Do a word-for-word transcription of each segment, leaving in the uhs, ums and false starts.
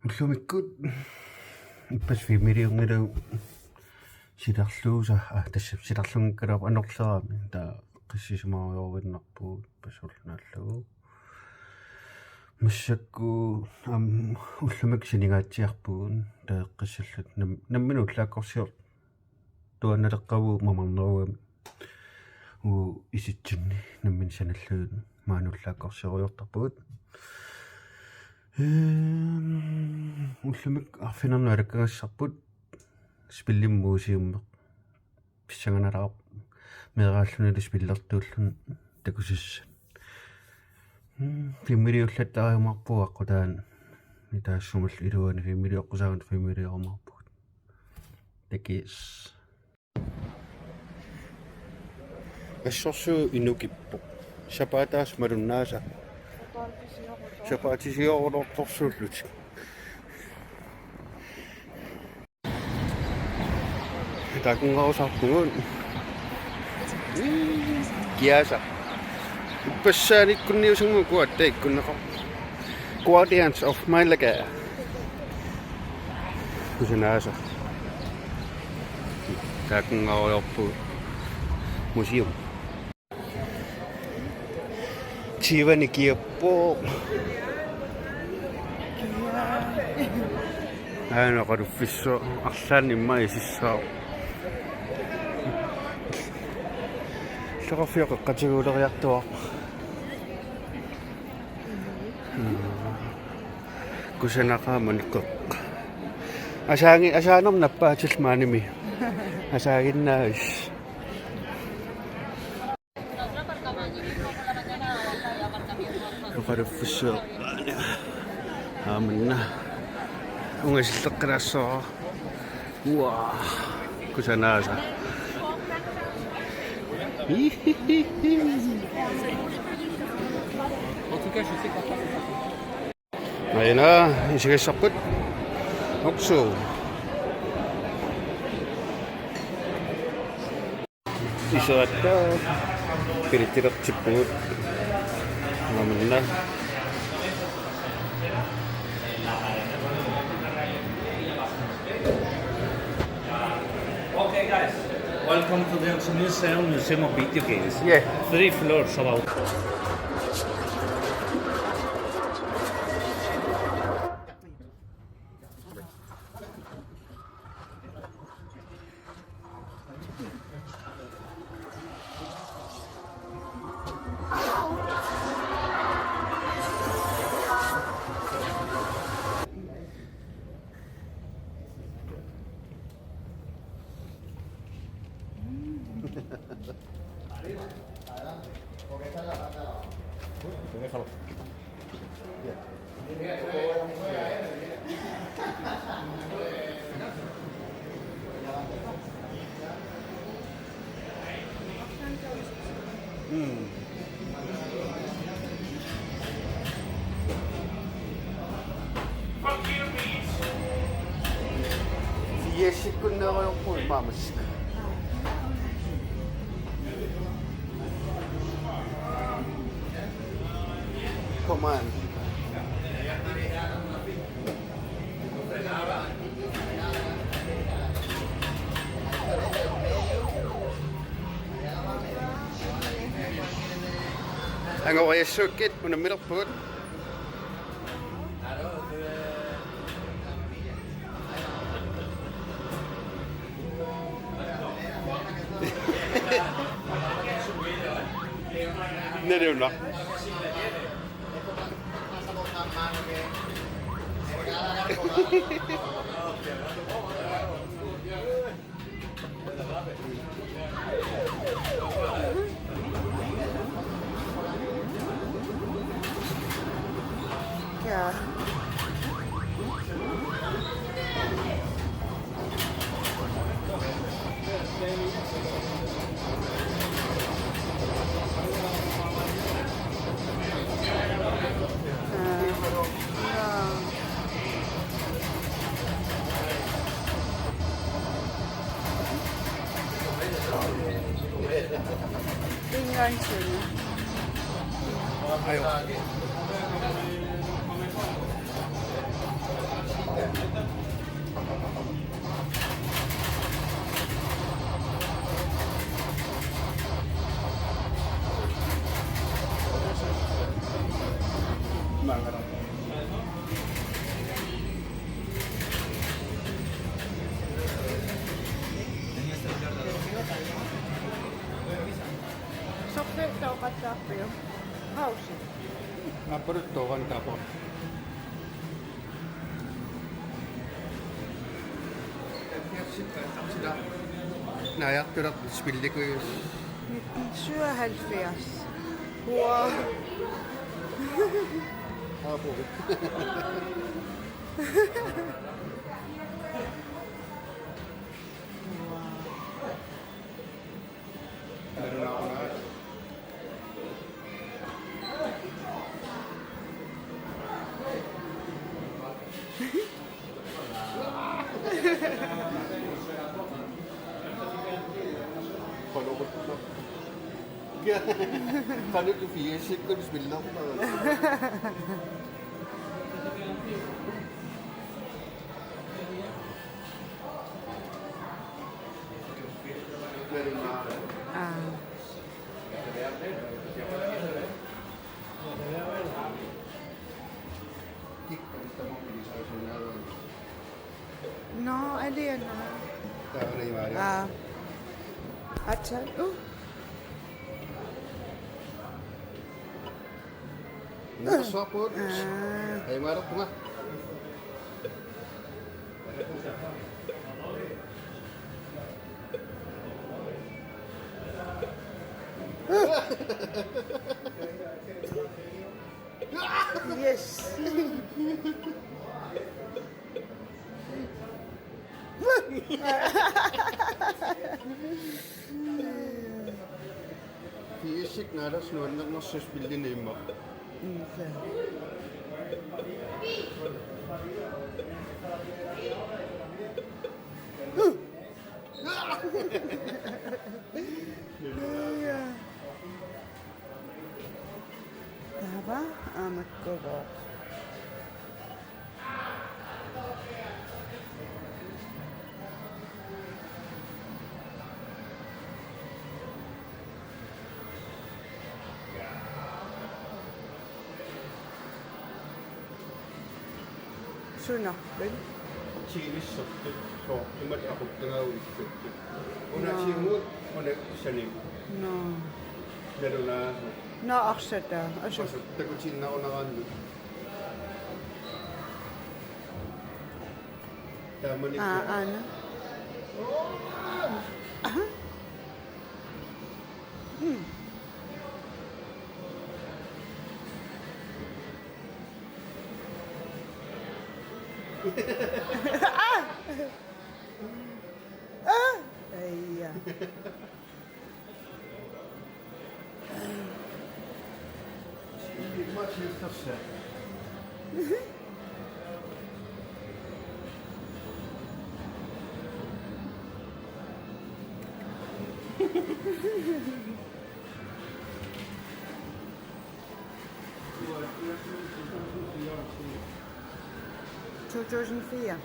Ullumikkut ippassaq filmiliunngilagut silarluusa, aa, tassa silarlunngikkaluarpoq anorlerami, taava eqqissisimarujoruinnarpugut ippassaq ulloq naallugu. Massakkut aamma ullumikkut siningaatsiarpugut, taava eqqissalluta nam-, nammineq ullaakkorsior-, tuannaleqqavugut mamarnerugami. Uu, isitsinni nammineq sanallugit maani ullaakkorsioriartarpugut. Ehm, ullumikkut arfineq-marlunut alakkagassarput spillimik museummeq. Pissanganalaarpoq meeraallunilu spillertuulluni takusassat. Hmm, filmiliullattariumaarpugut aqqutaani. Taassuma iluani filmilioqqusaagami filmiliorumaarpugut. Takuss. Assorsuaq inukippoq. Sapaatip-aasaq malunnaasa. Sapaatip-aasaq. Sapaatip-aasaq siorulortorsuullutik. Takunngarusaarpugut. Kiaasa. Ippassaq ikkunniusannguaq kuatta ikkunneqarpoq. Guardians of Malaga. Kusanaasa. Takunngarujoorpugut. Museum. Tivani kiappoq. Aana oqaluffissuaq arlaannik immaqa isissaaq. Illoqarfiup qeqqatigut uleriartuaarpoq. Kusanaqaaq maani qeqqa. Asaagi-, asaanermut nappaatillit maanimi. Asaaginnaavis. Oqaluffissuaq. Aamanna. Ungasilleqqilaassaaq. Uaa. Kusanaasa. Aajuna, isigassarput. Uksu. Iseratta. Billettilertippugut. Aamanna. Okay, guys. Welcome to the Oxford Museum, Museum of Video Games. Yeah. Three floors about. Yes, ikkunnerujoorpugut maammassik. Come on. Angoriassuukkit unammilerpugut. Nalunnaq. Ja. Ingen aning. Pause. Aappaluttoq taapa. Naajartulerpoq spillikujuit. Nitten syvoghalvfjerds. Wow. Aapu. Qanoq tu fiisikkut spillerpaat. Aa. Nå, aliana. Aa. Atsal. Uh. Nunarsuarput. Aa. Ajunngilarpunga. Yes. Fiisik naalersuarnernersus billinimma. Ilaa. Ilaa. Taava aamma makkuvoq. Sunarput? Tiivissortut, soorlu imatut aquttagaavissuttut. Una Nå. Siumut, una sani. Nå. Nalunaasoq. Nå, arsaq taava. Asu. Asu, takutiinnarunaraanni. Taamani. Aa, aana. Aha. Mm. Ah! Ah! Aja. Two thousand four.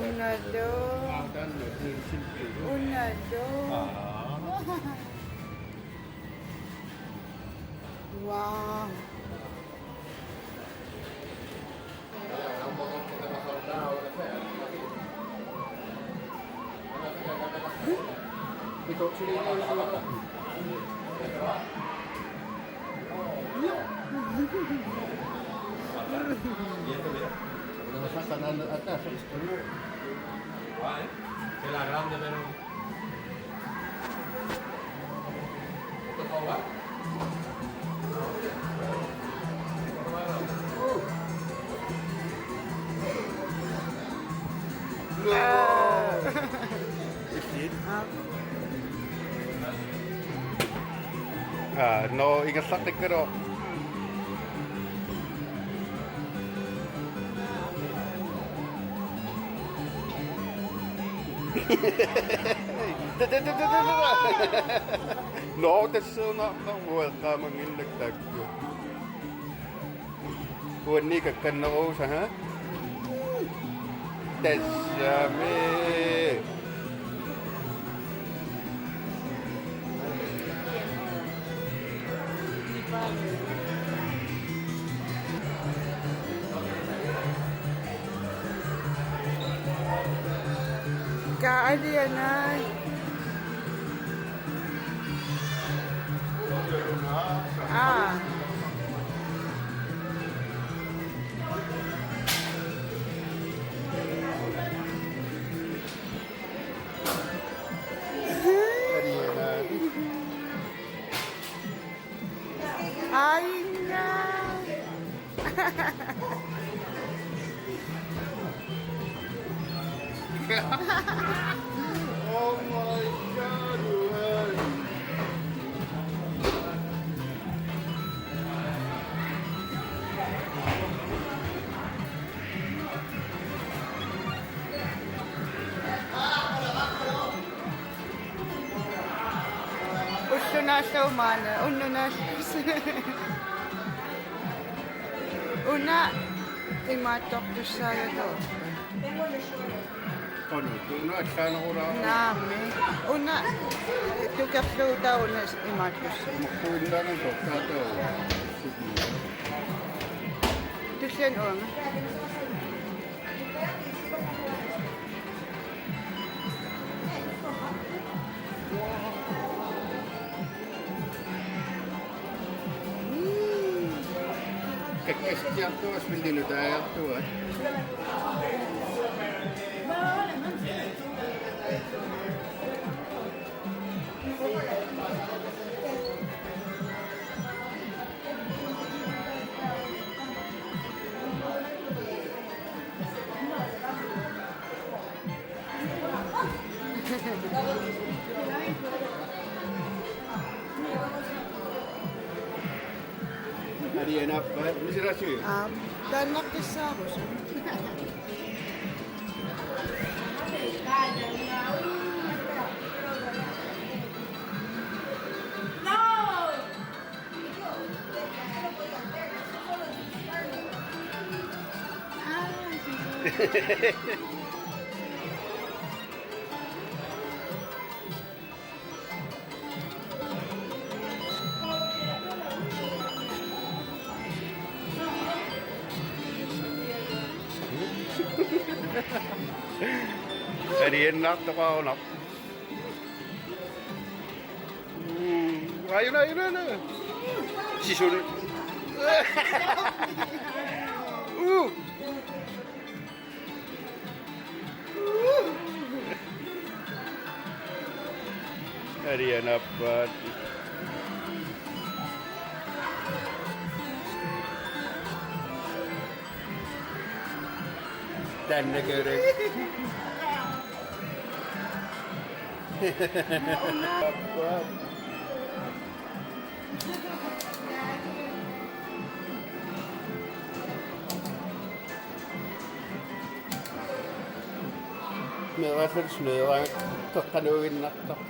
Unalu. Unalu. Wow. Aa, nå, ingerlaqqikkaluaq. Nå, tassuuna, nå, ueqqaamannginnakku taakku. Uanni kakkanneruusa, ha? Tassami. Alianai. Aa. Aina. Oh my God, man. Ulloq naallugu maani, unnunaallus. Una imaattortussaagaluarpoq. Qanoq, una allaanerulaarpoq. Naamik. Una tukerlugu taava una imaattussaavat. Maqquillaangan toqqaataava. Tulliani uanga. Kakkassiartuat spildilu taajartuat. Alianappa, misirasui. Aap, taannaqqissaarusu. Alianartoqarunarpoq. Mm, ajuna, ajuna, ajuna. Sisun. Uh. Alianappaat. Taanna kere. Meeraalluta snøring toqqanuinnartoq.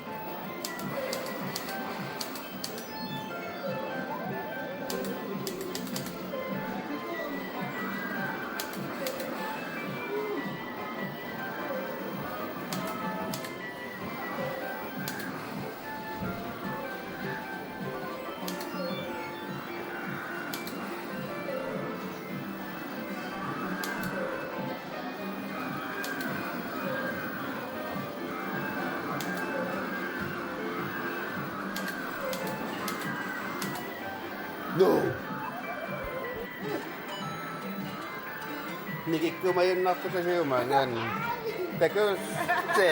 No. Nikikkumajunnarput tasiumangan. Takusse.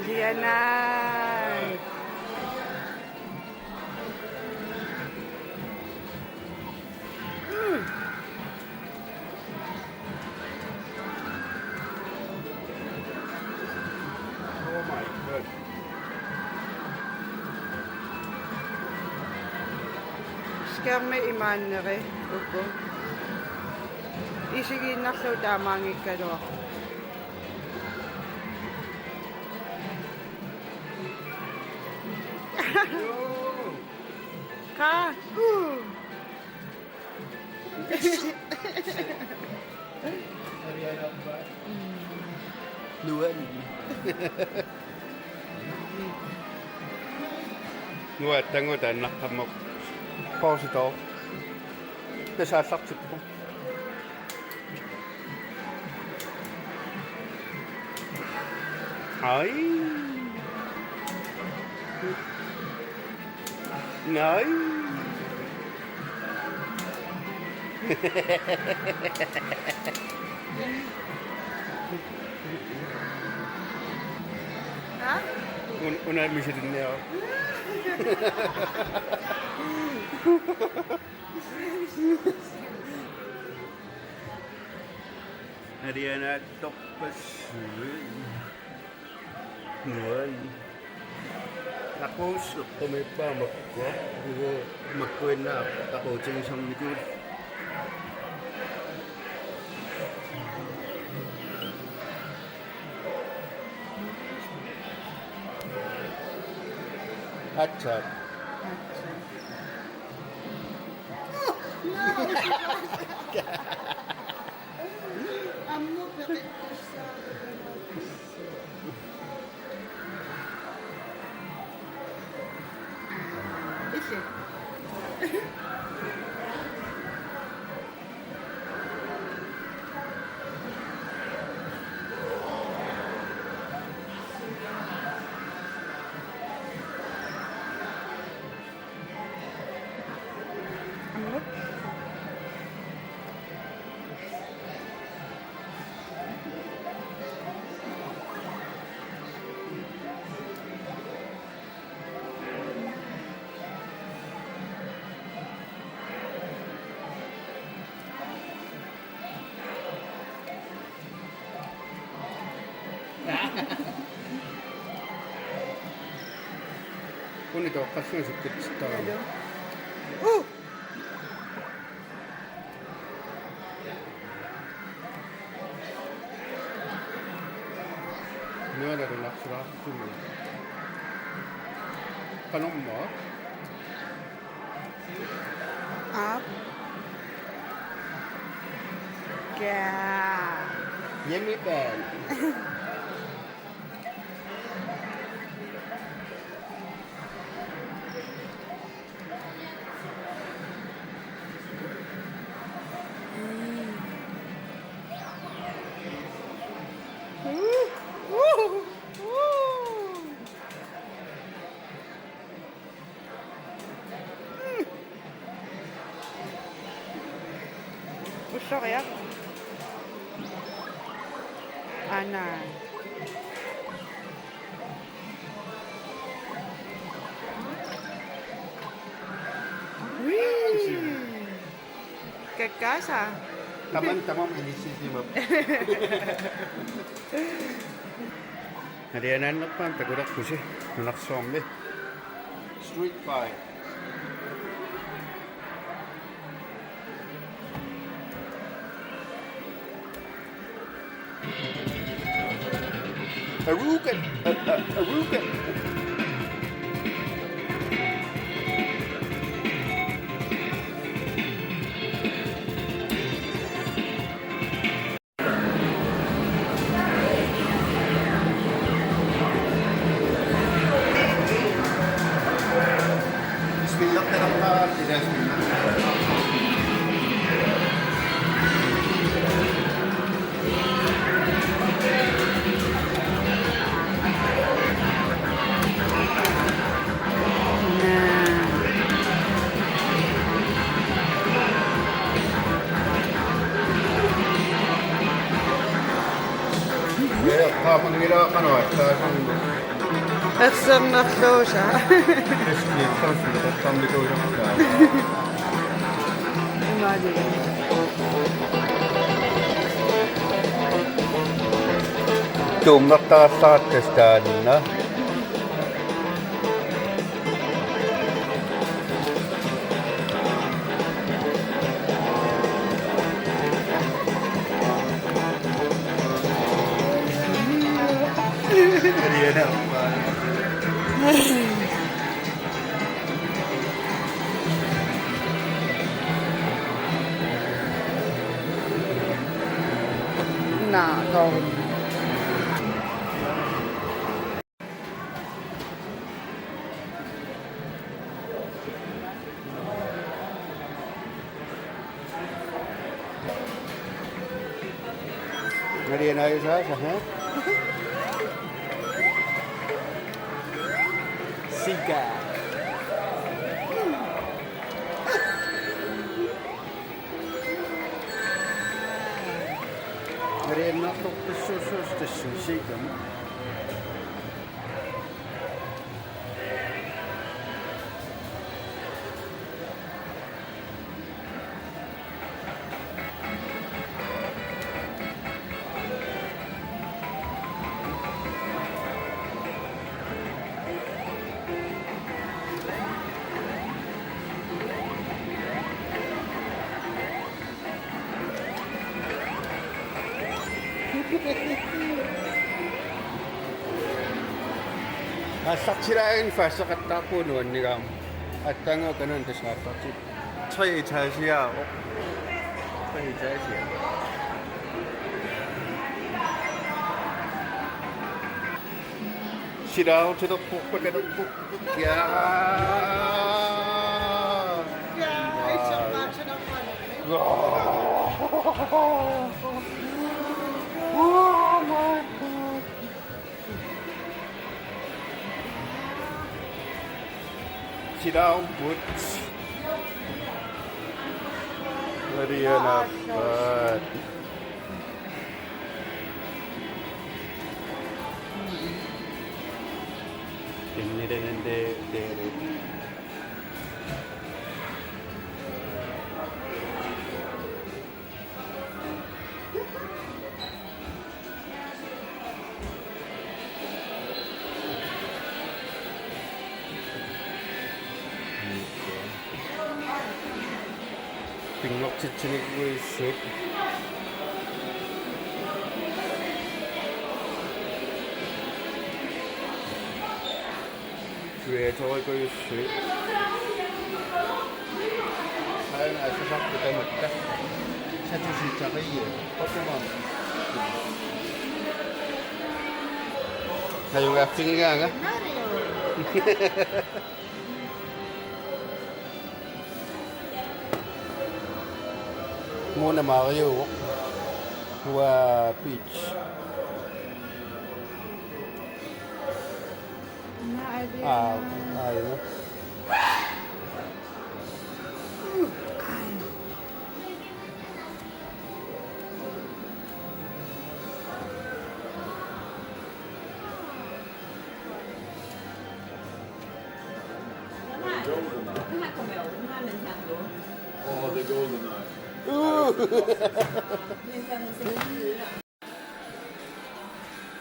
Alianai. Mm. Oh my God. Skærmi imaanneri uku. Isigiinnarlugu taamaanngikkaluarpoq. Qaa. Uh. Nuan. Nuattannguaq taannaqqammerpoq. Porsitoo. Tassa aallartippoq. Ai. Ai. Ha? Un-, una misilinniaruk. Alianaattorpassuit. Nuan. Taquusseq qumippaa makkua. Ugu makkuinnaaq taquutigisarnikuullutik. Aatsaat. Una toqqassuusukkutsittaarama. Uu! Nuanarunarsuaartumik. Qanormaa? Aap. Kaa. Hjemmebane. Ulloriaq. Aana. Kakkaasa. Taman, taman inissisimavoq. Alianaannerpaamik takulerpusi nunarsuarmi. Street fight. Arugan, a, a, Arugan. Eqqaamanngilaq qanoq aatsaat. Ersernerluusa. Eskiittarsi eqqaamikuusartaa. Imaali. Tuummertarallartut taanna. Naisa, ha? Sika. Marianna, torpassuussuus tassum sikami. Aallartilaaginnarpoq, aallartittarpugut nuannigaarmat. Aatsaannguaq kanani tassa aallartippoq. Tre etager. Tre etager. Silaarutilerpoq, pakalerpoq. Ja. Ja, isumaqatigiinnerpaaluit. Oh my God. Silaarput. Marianna. Innirinende deri. Pinngortitsinikuussut. Creatorikujussuit. Aana asasarput tamatta. Satusi taqii. Pokemon. Najugaaffigigaanga. Mario. Muna Mario. Uanga Peach. Aa, aajuna. Oh, the golden eye.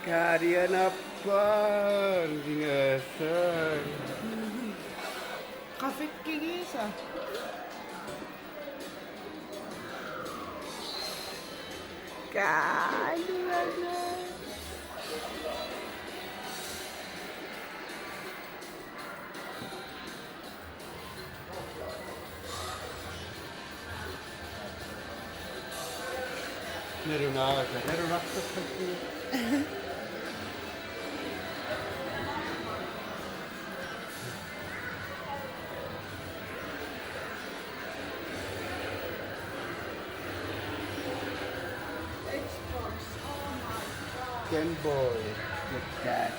Karianappan, pingasai. Qafikkigiisa. Kariana. Nalunaaraka, nalunaartoqqikkiga. Game Boy, Kit Kat.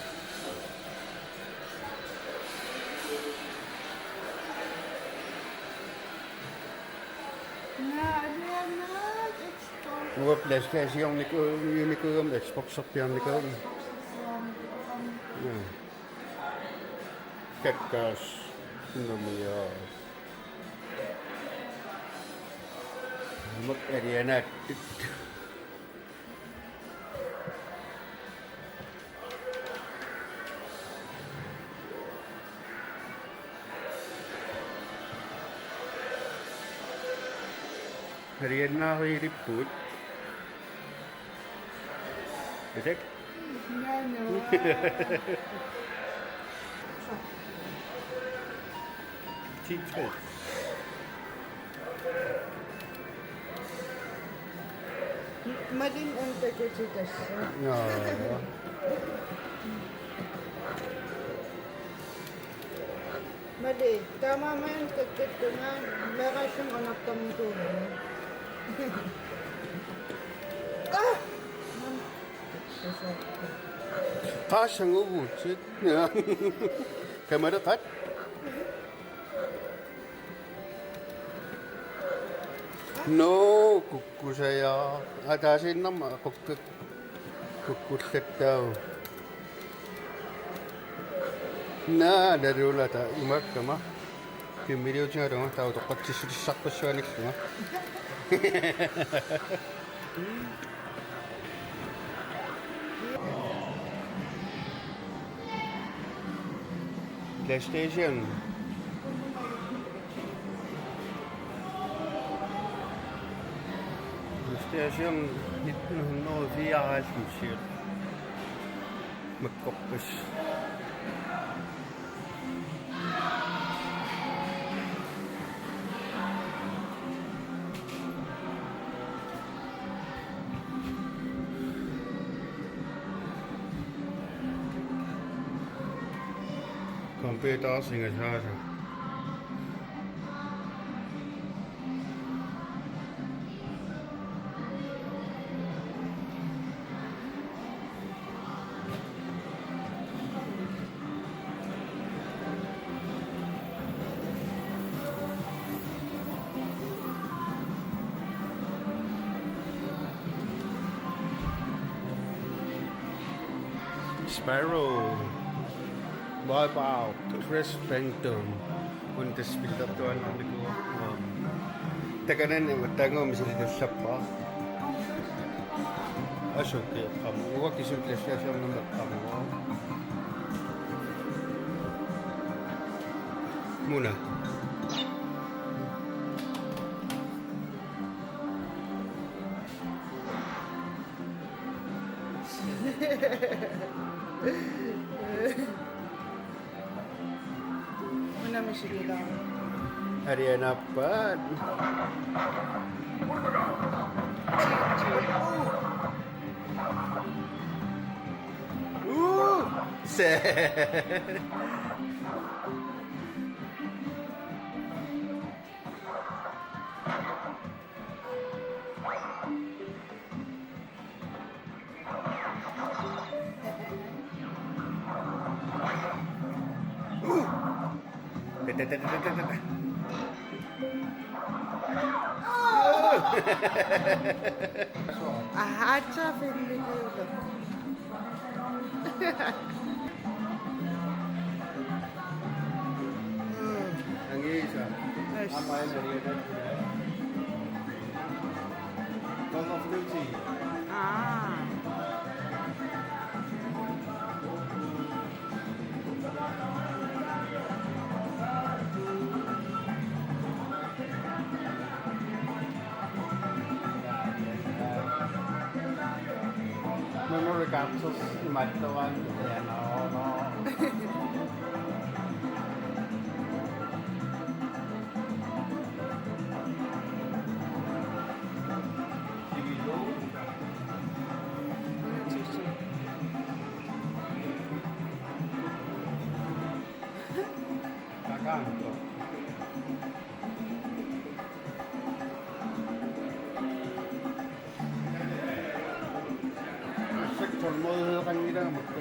Uanga PlayStationerpiarnikuugama Xboxerpiarnikuugama. Ja. Kakkaas. Nummeriaas. Mak arianaattut. Ariannaariilipput. Isak? Nano. Tetris. Malin untakuti tassa. Jaa. Mali, taamaammat kakkittunga meeraallunga unartarnikuugama. Ah! Qaassanguguutsit. Kamaleqat. No, kukkusajaaq. Ataasiinnarmik qukku-, kukkullattaaq. Naa, naluulata imakkama. Kimmiliutigalunga taava utoqqatsissutissarpassuanngilanga. PlayStation. PlayStation nitten hundrede og fireoghalvfems. Makkorpassuit. Computer singasaasa. Spyro. Wipeout. Crash Bandicoot. Kun tassa spillertuaannarnikuuvoq. Takanani uattaanngua misilitassappara. Asuki qamu. Uanga kisimi PlayStation-imut qamu. Muna. Una misilitaa. Arianappat. Uu! Se. Aatsaat filmiliullugu. Angiisa. Yes. Aamma aamma Call of Duty. Aa. Memory card-is imaattuaannarpoq. Takanto. Sektor mod han i dag, måske.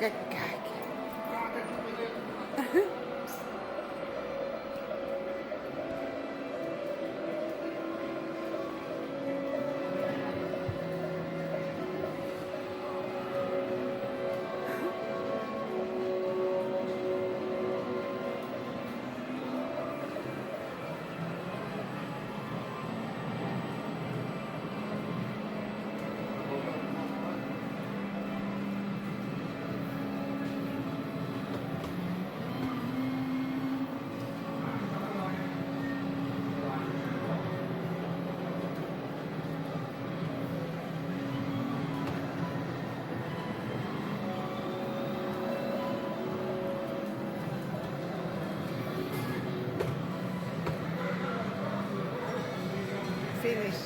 Kakkaak. Finish.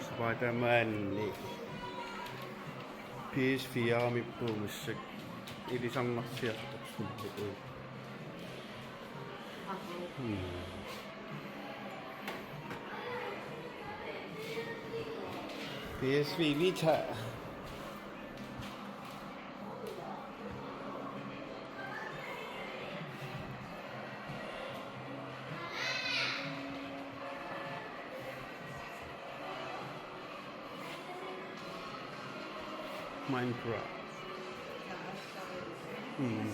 Spider-Man-i P S fire-miippugut massakkut ilisarnarsiartorlugu. Hmm. P S V Vita. Minecraft. Hmm.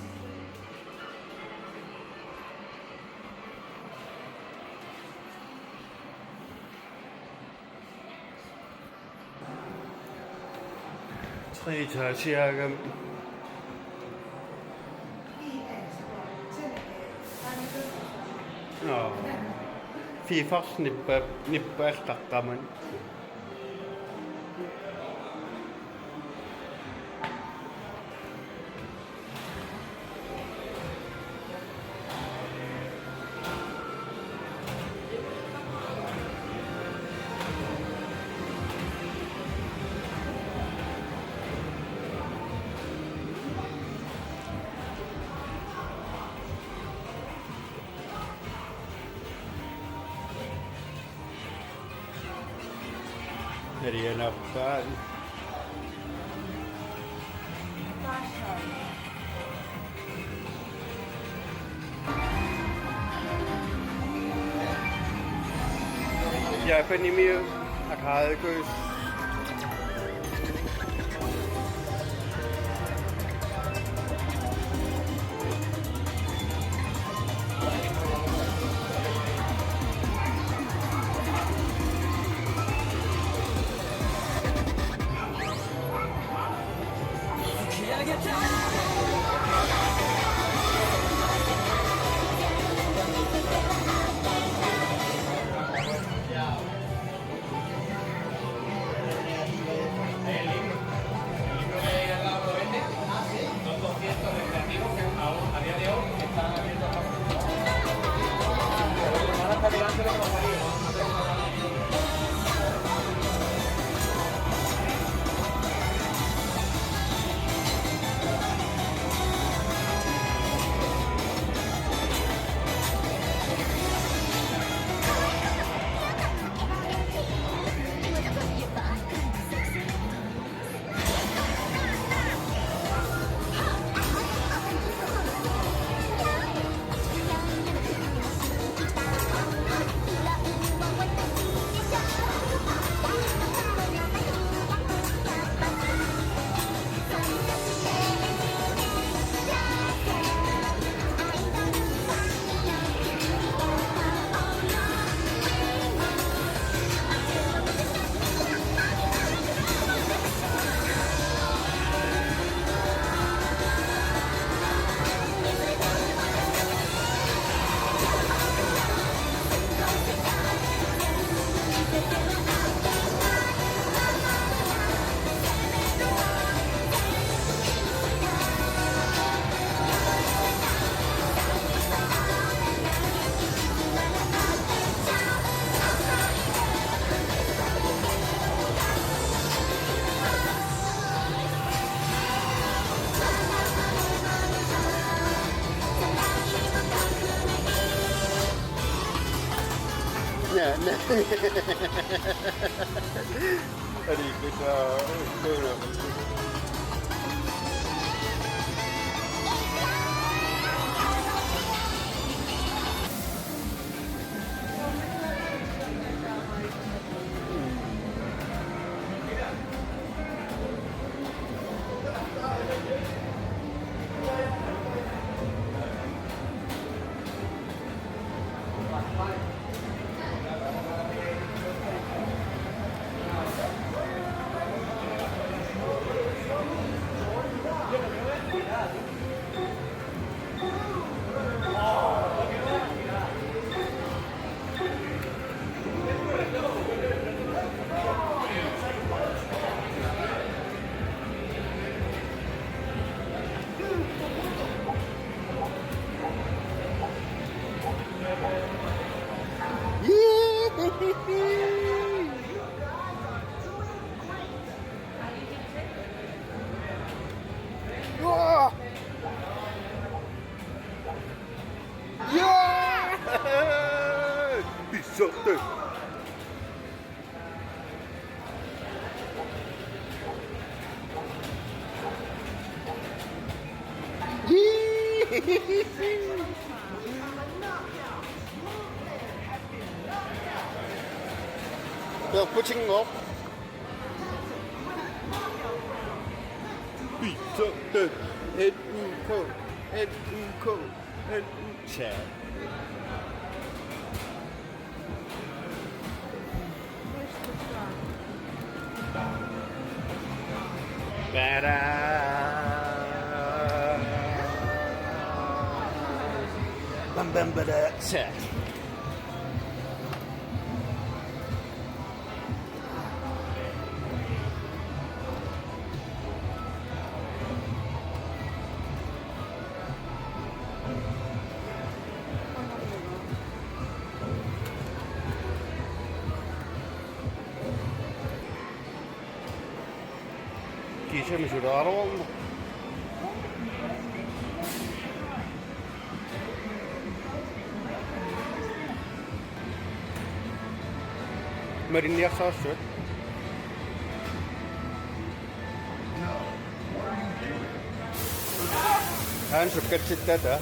Tre etageagami. Nå. Fifers nippa-, nippaallartaramik. Herianappa. Japanimiut akaajukkus. Peqqutinngooq. Pizza, N U K, N U K, N U K. Bada. Bam, bam, bada. Kiisami sulaaraluarpoq. Malinniarsarissut. Aana sukkatsittaata.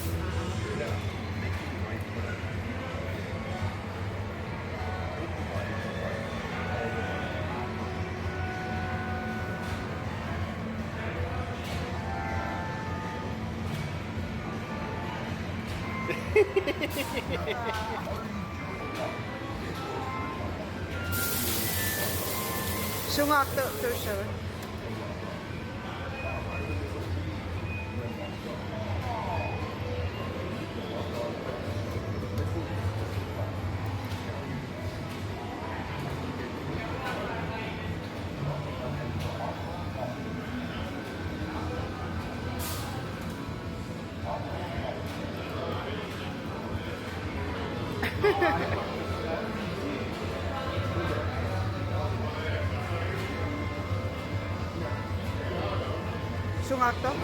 Sungaartoq tuussava? Sungaartoq.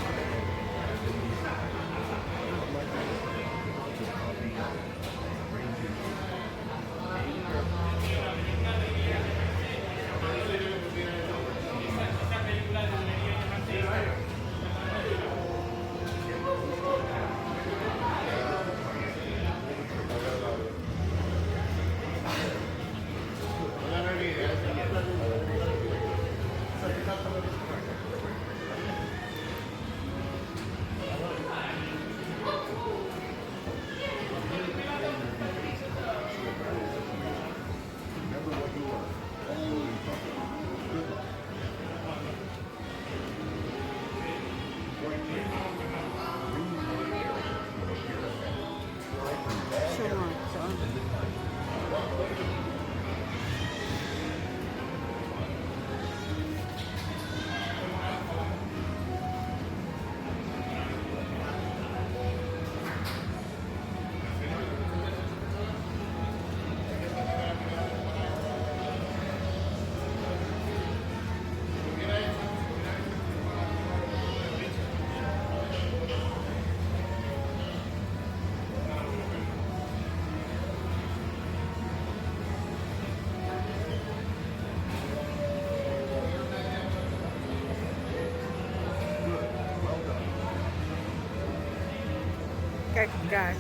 Guy.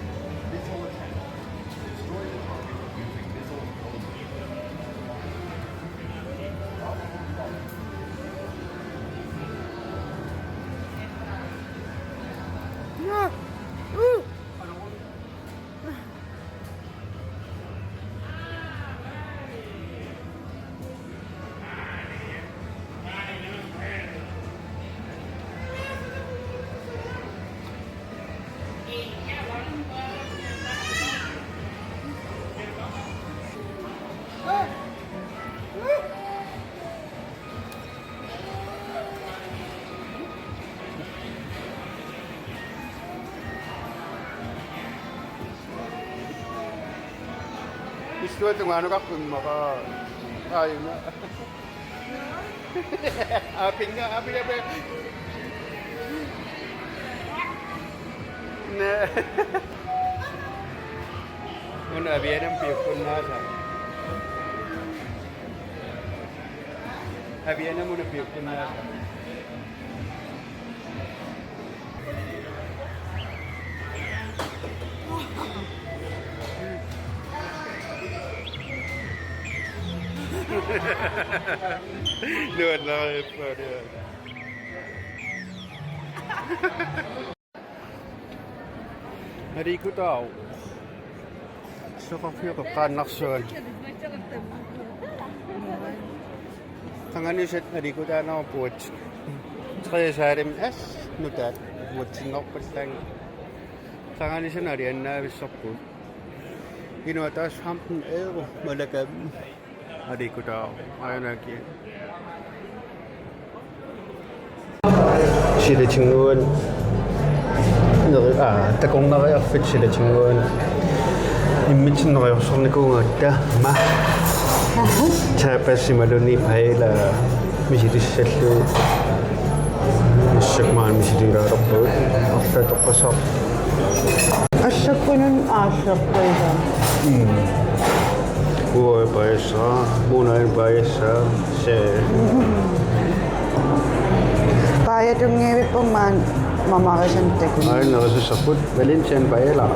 No. Ooh. Illuatungaanukaq immaqa aajuna. Apinga, apinga, apinga. Nä. Una avianam piukkunnaasa. Avianam una piukkunnaasa. Nuannareerpaa. Aliikkutaavoq. Soqarfiup qaannarsuan. Qanganisat aliikkutaanerupput. Tre saalim as nutaat uatsinngorpallaanngillat. Qanganisanut aliannavissorput. Inuit taas femten euro malakam. Aliikkutaavoq. Aajuna kia. Silatinnguani neri-, aa, takornariarfik silatinnguani. Immitsinnut neriorsornikuugatta ma. Tapas imaluunniit paella misilissallugu. Massakkut maani misiliilaalerpugut. Arlaat toqqassaaq. Assakkunun aallerpuiga. Mm. Uagut paajassaaq, Munaanut paajassaaq, se. Paajatunngivipput maani mamarisannik takuneq. Aajuna nerisassarput, Valencian paella.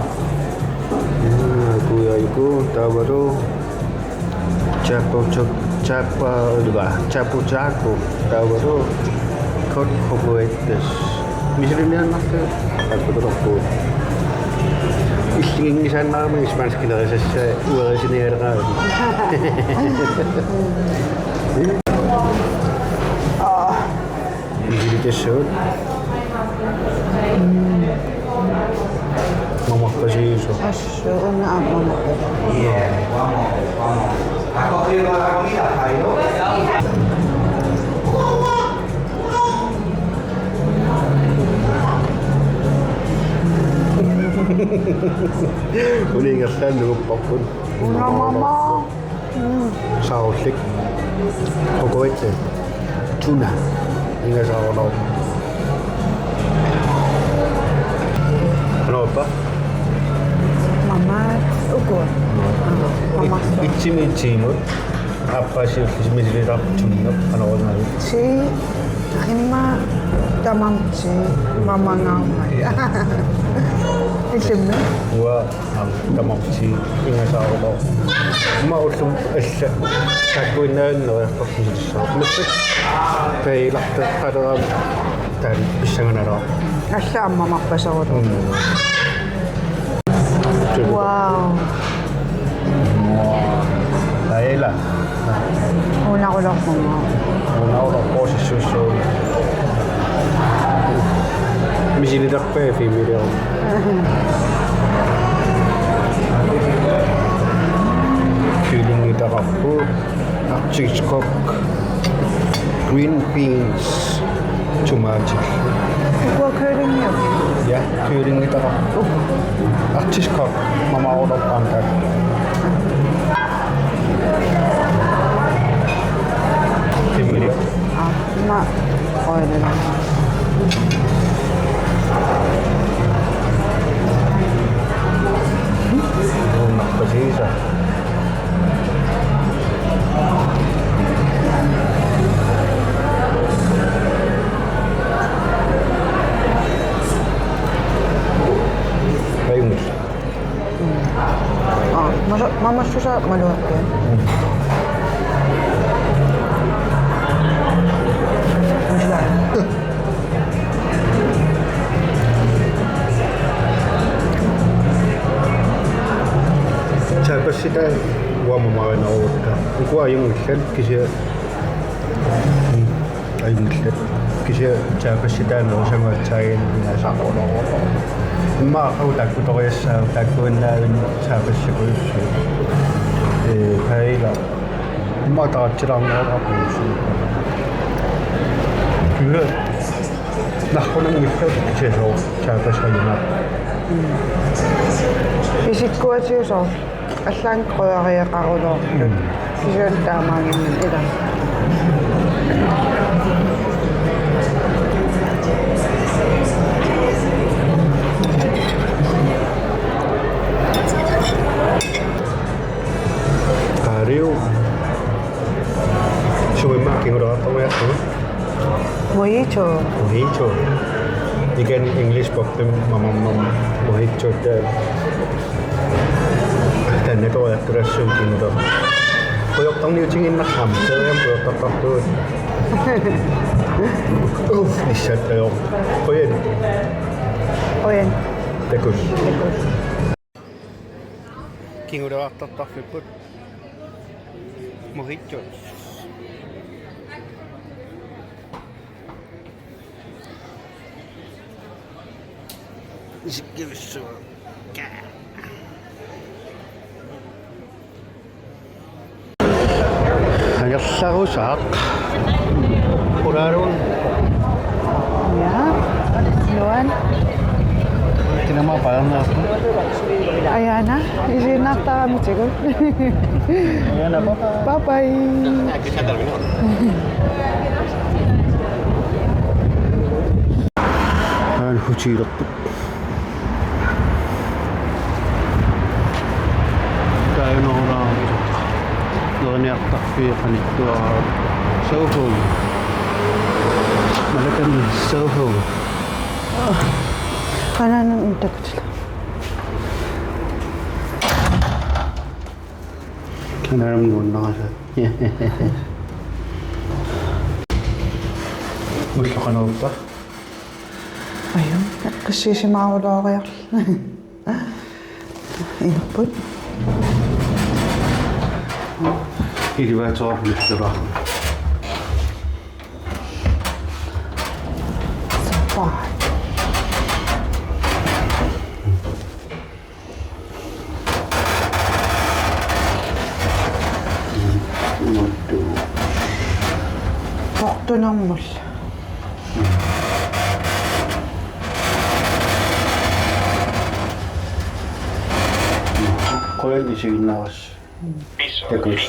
Mm, kujajuku, taavalu. Chapo, chap-, chapa, uluga, chapo, chapo, taavalu, kot, hokoettes. Misiliiniarnartu, akkutorpu. Illiginngisaannarami spanskilerisassai, uerisinialeqaavit. Misilitassagut. Mamarpasiisoq. Assut una aamma mamarpasiisoq. Uningerlaannugupparput. Una mama. Mm. Saarullik. Hokoettes. Tuna. Ingasaarullugu. Qanoq ippa? Mama uku. Mama. Itsimi itsimut. Aappaa siulleq misiliilaartumik. Qanoq una? Si imma tamarmik mamangaarmat. Illimmi? Uanga. Aamma tamarmik ingasaarullugu. Aamma ullumi alla takuinnaanneq neriartorfigissaaq. Massakkut paellarteqqalerami taanna pissanganalaaq. Alla aamma mamarpaserullugu. Mm. Wow. Paella. Unarulerpunga. Unarulerpoq sissuussuuvoq. Misililerpaa filmiliorama. Kyllingitaqarpoq. Arctic cock. Green beans. Tomatillu. Ukua kyllingiuk? Ja, kyllingitaqarpoq. Arctic cock. Mamarulerpaam taanna. Filmiliorama. Aa, ima oilera. Uunarpasiisa. Ajunngilaq. Aa, masa-, mamassusaa maluakkiat. Tapassitai uanga marinaruakka. Ukua ajunngillat kisianni. Ajunngillat. Kisianni tapassitai nerusanguatsaaginnasaqulorpoq. Immaqa taakkutoriassaaq taakkuinnaavik tapassakujussuit. Ee, paella. Immaqa taratsilaarnerulerput. Kisianni narrunanngillat kisianni soorlu tapassaaginnaq. Isikkuatiusoq. Allaanngilaq qujariaqarulortut. Mm. Kisianni taamaanngimmat ila. Qaaliu. Suummi kinguleraartarniarlugu. Mojito. Mojito. Ikan English popim mamam mojito ta. Taanna toriartulassuun kingulera. Pujortarniutiginnarami. Seriam pujortartartugut. Uff, issattajoq. Qujan. Qujan. Takuss. Kinguleraartartarfipput. Mojito. Isikkivissuaq. Angerlarusaaq. Qulaaluun. Ja. Luan. Kinama paarnaarpu. Ajaana, isiinnartaramitigut. Ajaana, bye bye. Bye bye. Aana hotelerput. Taajunngilaq. Neriniartarfik qanittuaraq. Soho. Malakani Soho. Qananan untakutila. Qananan nuannarasa. Ulloqanuuppa. Aju, qissiisimaaruloriarl. Inupput. Ilivaatorput illuraa. Sapa. Portunermul. Qujan isiginnaarassi. Takuss.